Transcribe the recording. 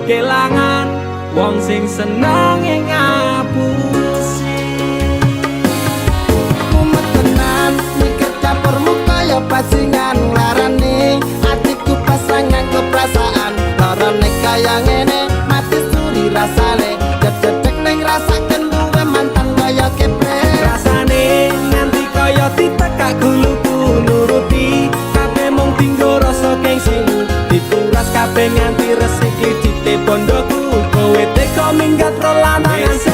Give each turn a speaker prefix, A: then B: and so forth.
A: Kelangan wong sing seneng ngapusi.
B: Mumet tenan mikir dapurmu kaya bajingan, nglarani atiku pasrah nganggo perasaan. Lorone kaya ngene, mati suri rasane. Dedek ning rasaken duwe mantan kaya keple.
A: Rasane nganti kaya ditekak guluku, nuruti kabeh mung dinggo rasa gengsimu. Dikuras kabeh nganti resik licite bondoku. Kowe teko minggat ro lanangan.